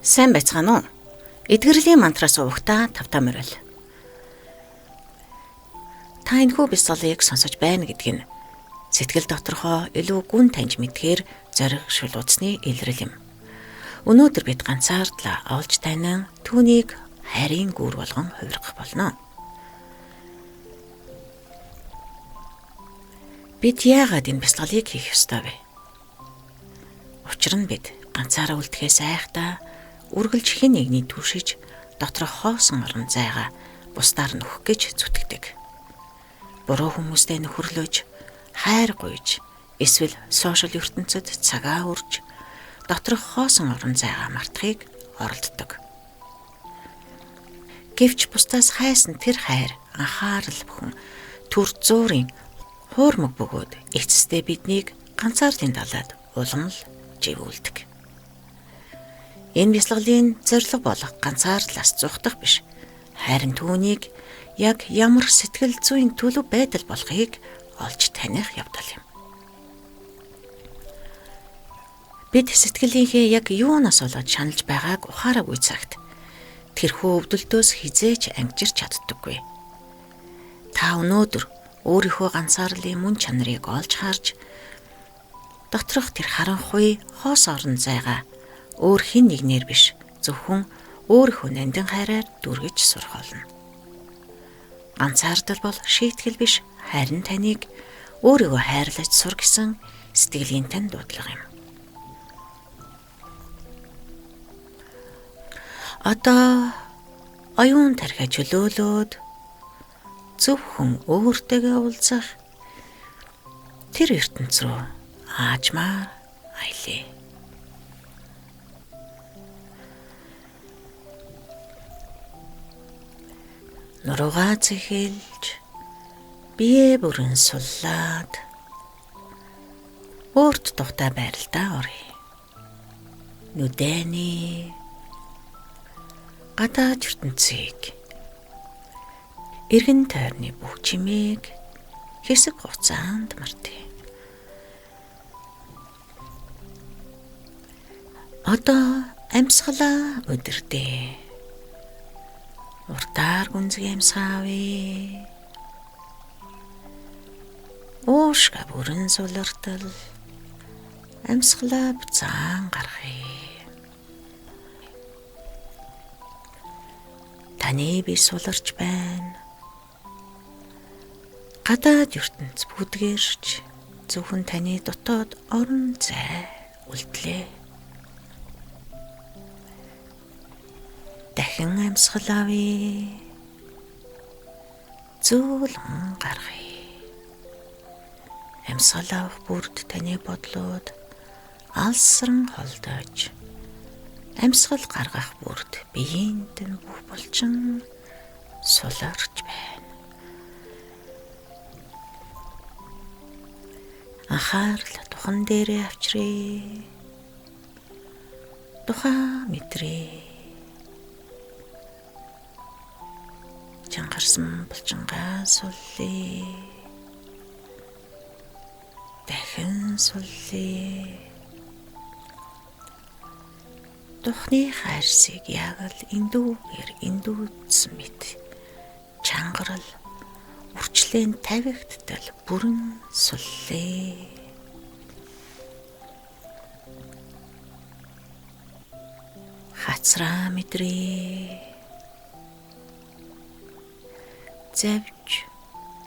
Сайн байцгаана уу? Эдгэрлийн мантраас угтаа тавтаа морил. Та энэхүү бясалгалыг сонсож байна гэдг нь сэтгэл доторхоо илүү гүн таньж мэдхээр зориг шулууцны илрэл юм. Өнөөдөр бид ганцаардлаа олж танин түүнийг хайрын гүр болгон хувиргах болно. Бид яагаад энэ бясалгалыг хийх ёстой вэ? Учир нь бид ганцаараа үлдэхээс айхдаа үргэлж хэн нэгний түшиж доторх хоосон орон зайгаа бусдаар нөхөх гэж зүтгэдэг. Буруу хүмүүстэй нөхөрлөж, хайр гуйж, эсвэл сошиал ертөнцид цагаа үрж доторх хоосон орон зайгаа мартахыг оролддог. Гэвч бусдаас хайсан тэр хайр, анхаарал бүхэн төр зуурын хуурмаг бөгөөд эцэстээ биднийг ганцаардын далаад улам л живүүлдэг. Энэ бясалгалын зорилго болох ганцаардлаас зугтах биш. Харин түүнийг яг ямар сэтгэл зүйн төлөв байдал болохыг олж таних явдал юм. Бид сэтгэлийнхээ яг юунаас болоод шаналж байгааг ухаараагүй цагт тэрхүү өвдөлтөөс хизээч ангижирч чаддаггүй. Та өнөөдөр өөрийнхөө ганцаарлын мөн чанарыг олж харж доторх тэр харанхуй хоос орон зайгаа өөр хэн нэгнээр биш зөвхөн өөрийнхөө нандин хайраар дүргэж сурах болно. Ганцаардал бол шийтгэл биш, харин таныг өөрийгөө хайрлаж сур гэсэн сэтгэлийн тань дуудлага юм. Одоо оюун тархиа чөлөөлөөд зөвхөн өөртөөгөө уулзах тэр ертөнц рүү аажмаар аялъя. Нуруугаа зэхэлж бие бүрэн суллаад өөрт тухтай байралдаа оръё. Нүдэний гадаад ертөнцийг эргэн тойрны бүх чимээг хэсэг хугацаанд мартъя. Одоо амьсгалаа удирдээ. Уртаар гүнзгий амьсгаа авъя. Уушгаа бүрэн сулартал амьсгалаа буцаан гаргая. Таны бие суларч байна. Гадаад ертөнц бүдгэрч зөвхөн таны дотоод орон зай үлдлээ. Дахин амьсгал авъя. Зөөлөн гаргая. Амьсгал авах бүрд таны бодлууд алсран холдож амьсгал гаргах бүрд биеинд нь бүх булчин суларч байна. Анхаарал тухан дээрээ авчрээ. Тухаа мэдрээ. Чангарсан булчингаа суллээ. Дахин суллээ. Тухны хайрсыг яг л эндүүгээр эндүүдсэн мэт чангарал үрчлэн тавигттал бүрэн суллээ. Хацраа мэдрээ. Завж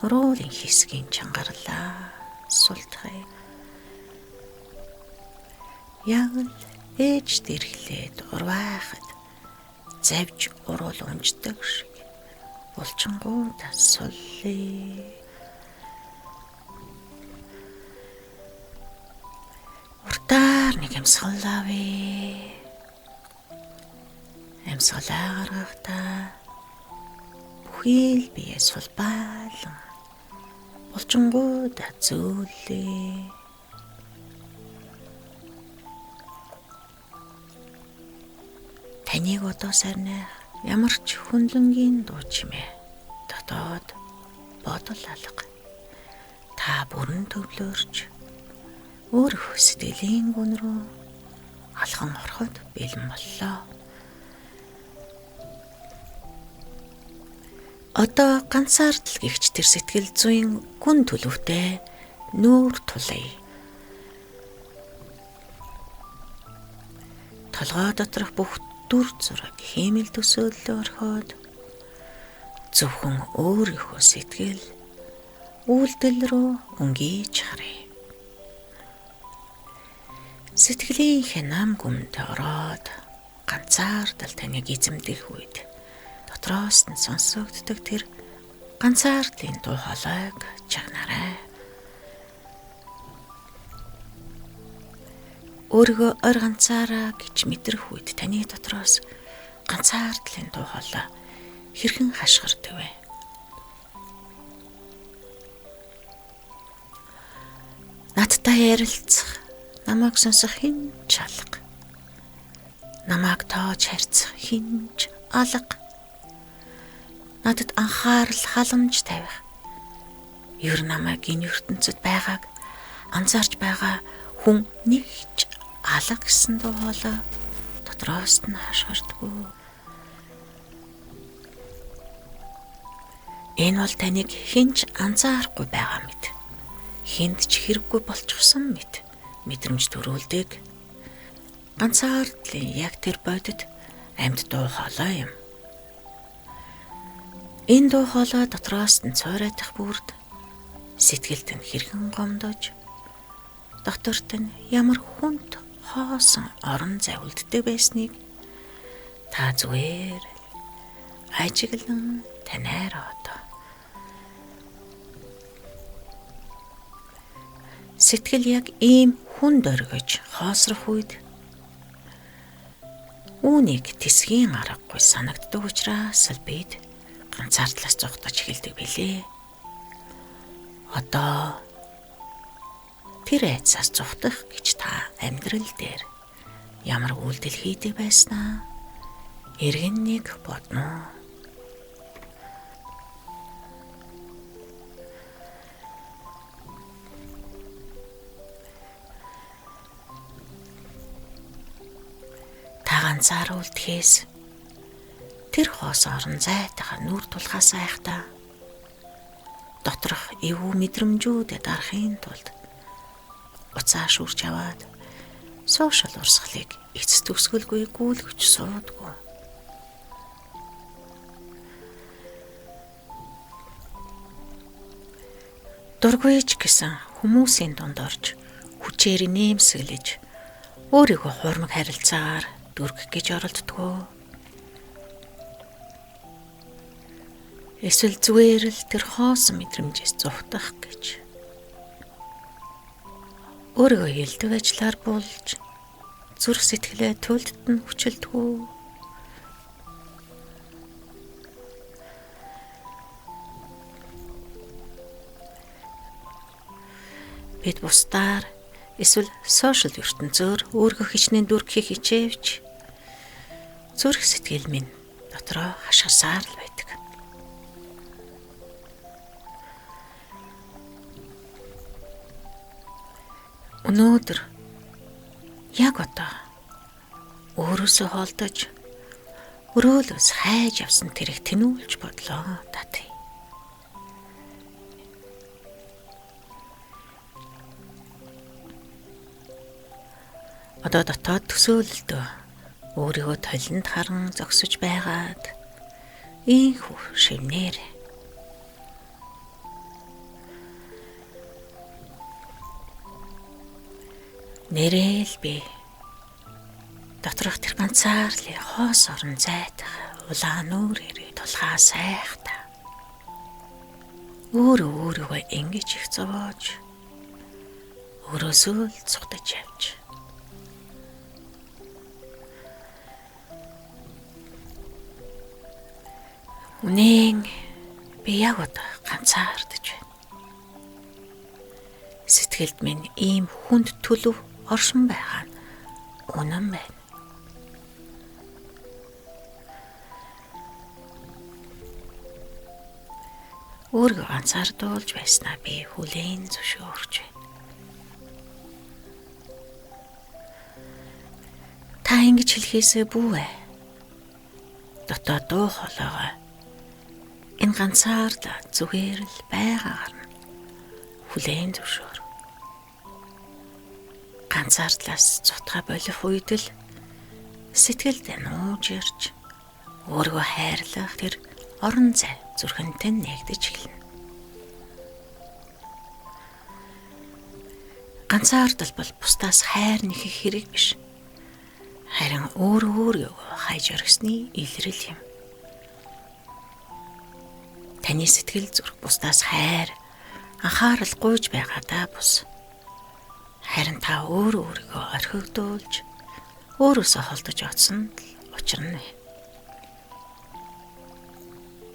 уруулын хэсгийн чангарлаа султгая. Яг л ээж дэрхлээд урваахад завж уруул унждаг шиг булчингуудаа суллээ. Уртаар нэг амьсгал авъя. Амьсгалаа гаргахдаа бүхий л бие сулбаалан булчингуудаа зөөллээ. Таныг одоо сарнайх ямар ч хүнлэнгийн дуу чимээ дотоод бодол алга. Та бүрэн төвлөрч өөрийнхөө сэтгэлийн гүн рүү алхан ороход бэлэн боллоо. Одоо ганцаардал гихч тэр сэтгэл зүйн гүн төлөвтэй нүүр тулъя. Толгой доторх бүх дүр зураг хиймэл төсөөллөө орхиод зөвхөн өөрийнхөө сэтгэл үйлдэл рүү өнгийж харъя. Сэтгэлийн хянам гүмд ороод ганцаардал таныг эзэмдэх үед дотроос нь сонсогддог тэр ганцаардлын дуу хоолойг чагнаарай. Өөрийгөө ойр ганцаараа гэж мэдрэх үед таны дотроос ганцаардлын дуу хоолой хэрхэн хашгирдаг вэ? Надтай ярилцах, намайг сонсох хэн ч алга. Намайг тоож харьцах хэн ч алга. Надад анхаарал халамж тавих. Ер намайг энэ ертөнцид байгааг анзаарч байгаа хүн нэг ч алга гэсэн дуу хоолой дотроос нь хашгирдаггүй. Энэ бол таныг хэн ч анзаарахгүй байгаа мэт, хэнд ч хэрэггүй болчихсон мэт мэдрэмж төрүүлдэг. Ганцаардлын яг тэр бодит амьд дуу хоолой юм. Энэ дуу хоолой дотроос нь цойройдох бүрд сэтгэлд нь хэрхэн гомдож, доторт нь ямар хүнд хоосон орон зай үлддэг байсныг та зүгээр л ажиглан танаар одоо. Сэтгэл яг ийм хүнд оргиж хоосрох үед үүнийг тэсгийн аргагүй санагддаг учраас л бид ганцаардлаас зугтаж эхэлдэг билээ. Одоо тэр айдсаас зугтах гэж та амьдрал дээр ямар үйлдэл хийдэг байснаа эргэн нэг бодно. Та ганцаараа үлдэхээс тэр хоос орон зайтайгаа нүр тулахаас айхдаа доторх эвгүй мэдрэмжүүдэд дарахын тулд уцаа шүрч аваад сошиал урсгалыг эцэс төгсгөлгүй гүйлгэж суудгүй. Дургүй ч гэсэн хүмүүсийн дунд орж хүчээр нэмсэглэж өөрийгөө хуурмаг харилцаагаар дүргэх гэж оролддгоо. Эсвэл зүгээр л тэр хоосон мэдрэмжээс зугтах гэж өөрийгөө хилдэг ажиллаар булж зүрх сэтгэлээ туйлдд нь хүчилдэггүй. Бид бусдаар эсвэл сошиал ертөнцөөр өөрийгөө хичнээн дүргэхийг хичээвч зүрх сэтгэл минь дотроо хашгирсаар л байдаг. Өнөөдөр яг одоо өөрөөсөө холдож өрөөлөөс хайж явсан тэрийг тэнүүлж бодлоо татъя. Одоо дотоод төсөөлөлдөө өөрийгөө толинд харан зогсож байгаад ийхүү шивнээр. Нэрэл би доторх тэр ганцаарлын хоос орон зайтах улаан нүрээр тулхаа сайхта. Өөрөө өөрийгөө ингэж их зовоож өөрөөсөө л цухтаж явж. Үнэн би яг одоо ганцаардаж байна. Сэтгэлд минь ийм хүнд төлөв оршин байгаа нь үнэн байна. Өөрийгөө ганцаардуулж байснаа би хүлээн зөвшөөрч байна. Та ингэж хэлхээсээ бүү ээ. Дотоод дуу хоолойгоо Энэ ганцаардаа зүгээр л байгаагаар нь хүлээн зөвшөөр. Ганцаардлаас цутгаа болох үед л сэтгэлд нууж ирж өөрийгөө хайрлах тэр орон зай зүрхэнтэй нээгдэж эхэлнэ. Ганцаардал бол бусдаас хайр нэхэх хэрэг биш. Харин өөр өөрийгөө хайж орхисны илрэл юм. Таны сэтгэл зүрх бусдаас хайр, анхаарал гуйж байгаадаа бус. Харин та өөр өөрийгөө орхигдуулж, өөрөөсөө холдож оцсон л учир нь.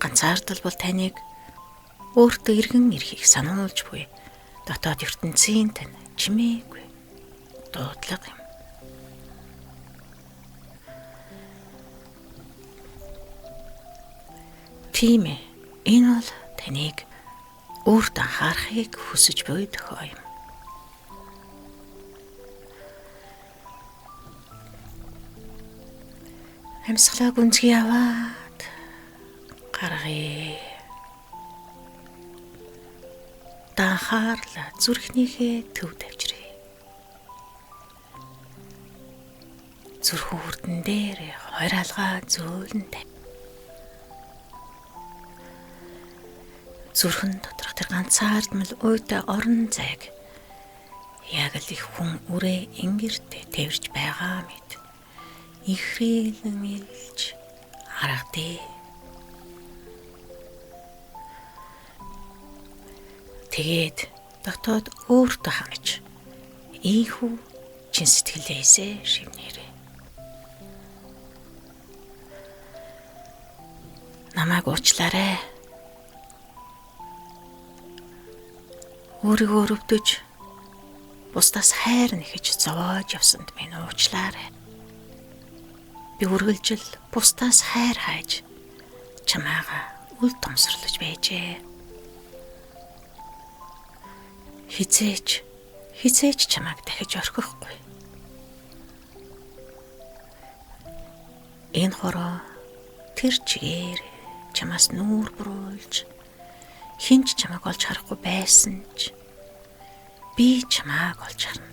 Ганцаардал бол таныг өөртөө эргэн ирэхийг сануулж буй дотоод ертөнцийн тань чимээгүй дуудлага юм. Тийм ээ, энэ бол таныг өөрт анхаарахыг хүсэж буй дохио юм. Амьсгалаа гүнзгий аваад гаргая. Анхаарлаа зүрхнийхээ төв тавьчрээ. Зүрхэн хүрдэн дээр хоёр алгаа зөөлөн тавь. Зүрхэн доторх тэр ганцаардмал уйтай орон зайг яг л их хүн үрээ ингэртэй тэвэрч байгаа мэт ихрээлэн илж харагдээ. Тэгээд дотоод өөртөө хангаж ийхүү чин сэтгэлээсээ шивнээрээ. Намайг уучлаарай. Өөрийгөө өрөвдөж бусдаас хайр нэхэж зовоож явсанд минь уучлаарай. Би үргэлжил бусдаас хайр хайж чамаагаа үл томсорлож байжээ. Хизээч чамайг дахиж орхихгүй. Энэ хороо тэр чигээр чамаас нүүр буруулж хэн ч чамайг олж харахгүй байсан ч би чамайг олж харна.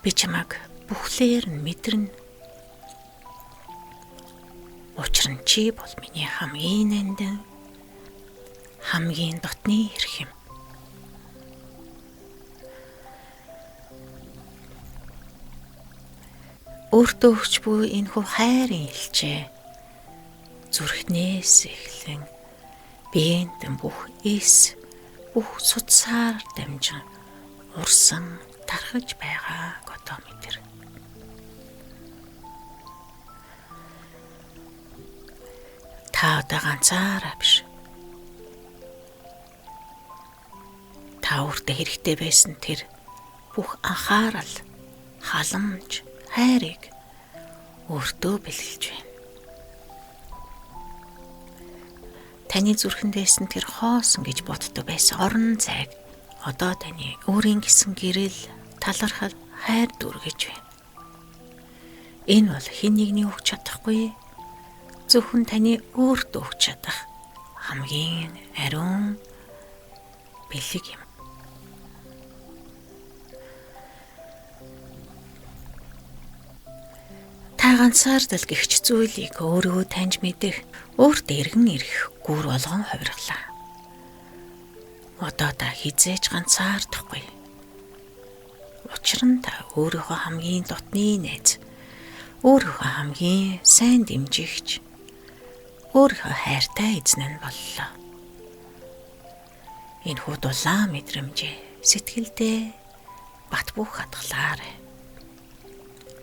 Би чамайг бүхлээр нь мэдэрнэ. Учир нь чи бол миний хамгийн нандин, хамгийн дотны эрх юм. Өөртөө өгч буй энэхүү хайрын элчээ зүрхнээс эхлэн биеинд бүх эс, бүх судсаар дамжин урсан тархаж байгааг одоо мэдэр. Та одоо ганцаараа биш. Та өөртөө хэрэгтэй байсан тэр бүх анхаарал, халамж, хайрыг өөртөө бэлгэлж байна. Таны зүрхэнд байсан тэр хоосон гэж боддог байсан орон зайг одоо таны өөрийн гэсэн гэрэл, талархал, хайр дүүргэж байна. Энэ бол хэн нэгний өгч чадахгүй, зөвхөн таны өөртөө өгч чадах хамгийн ариун бэлэг юм. Та ганцаардал гихч зүйлийг өөрөө таньж мэдэх, өөрт эргэн ирэх гүр болгон хувирглаа. Одоо та хизээж ганцаардахгүй. Учир нь та өөрийнхөө хамгийн дотны найз, өөрийнхөө хамгийн сайн дэмжигч, өөрийнхөө хайртай эзэн нь боллоо. Энэхүү дулаан мэдрэмжээ сэтгэлдээ бат бөх хадгалаарай.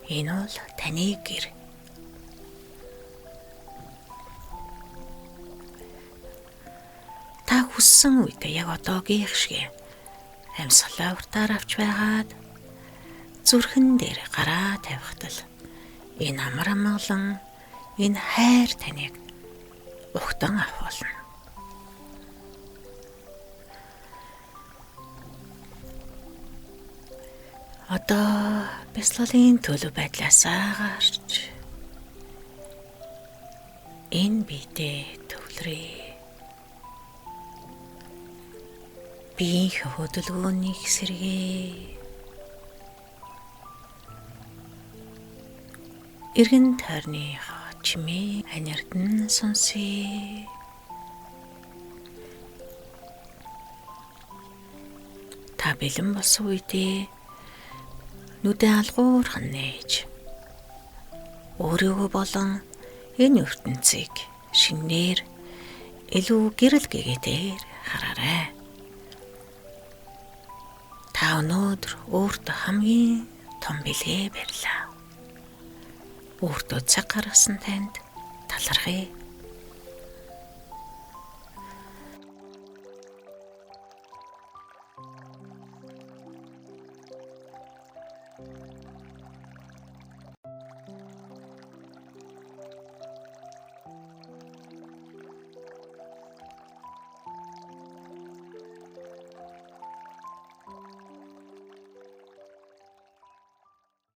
Энэ бол таны гэр. Та хүссэн үедээ яг одоогийнх шиг амьсгалаа уртаар авч байгаад зүрхэн дээр гараа тавихтал энэ амар амгалан, энэ хайр таныг ухтан авах болно. Одоо бясалгалын төлөв байдлаасаа гарч Энэ биедээ төвлөрье. Биеийн хөдөлгөөнийг сэргээ. Эргэн тойрны чимээ анирдан сонсъё. Та бэлэн болсон үедээ нүдээ алгуурхан нээж өөрийгөө болон энэ ертөнцийг шинээр илүү гэрэл гэгээдээр хараарай. Та өнөөдөр өөртөө хамгийн том бэлгээ барьлаа. Өөртөө цаг гаргасан танд талархъя.